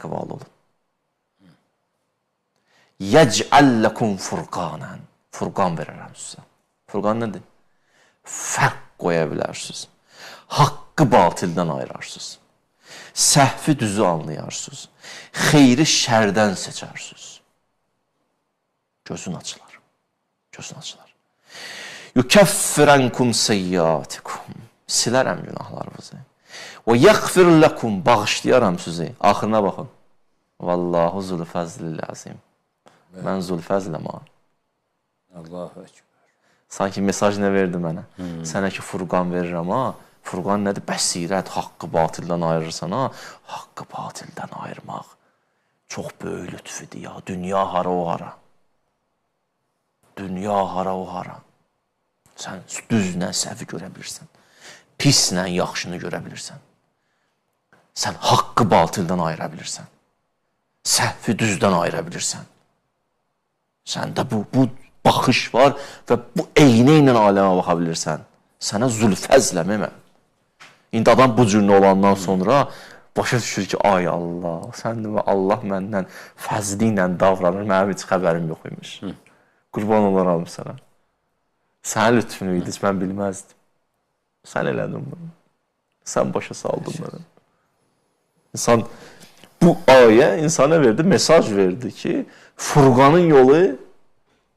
Təqvalı olun. Yec'al lekum furqanan. Furqan verərəm sizə. Furqan nədir? Fərq qoya bilərsiniz. Haqqı batildən ayırarsınız. Səhvi düzü anlayarsınız. Xeyri şərdən seçərsiniz. Gözün açılar. Gözün açılar. Yukəffirənkum seyyiatikum. Silərəm günahlarınızı. Və yəğfir ləkum. Bağışlayaram sizi. Axırına baxın. Vallahu zul fəzlil azim. Mən zul fəzləm ha. Allahu Ekber. Sanki mesaj nə verdi mənə? Sənə ki Furqan verirəm ha. Furqan nədir? Bəsirət, haqqı batildən ayırırsan ha. Haqqı batildən ayırmaq çox böyük lütfüdür ya. Dünya hara o hara. Dünya hara o hara. Sən düzlə səhvi görə bilirsən. Pislə yaxşını görə bilirsən. Sən haqqı batildən ayıra bilirsən. Səhvi düzdən ayıra bilirsən. Səndə bu baxış var və bu eynə ilə aləmə baxa bilirsən. Sənə zülfəzləm mən. İndi adam bu cür olandan sonra başa düşür ki, ay Allah, sən demə Allah məndən fəzli ilə davranır, mənim heç xəbərim yox imiş. Qurban olaram sənə. Sənin lütfün idi, heç mən bilməzdim. Sən elədin bunu. Sən başa saldın məni. İnsan bu ayə insana verdi, mesaj verdi ki, Furqanın yolu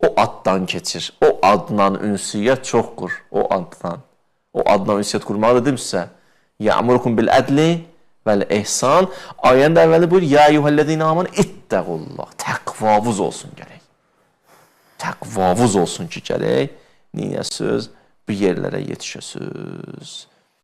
o addan keçir. O adla ünsiyyət çox qur. O addan. O adla ünsiyyət qurmağı dedim sizə. Ya'murukum bil ədli vəl ehsan. Ayənin də əvvəli buyur: Ya eyyuhellezina amanu ittəqullah. Təqvavuz olsun gərək. Təqvavuz olsun ki, gərək niyəsiz bu yerlərə yetişəsiz.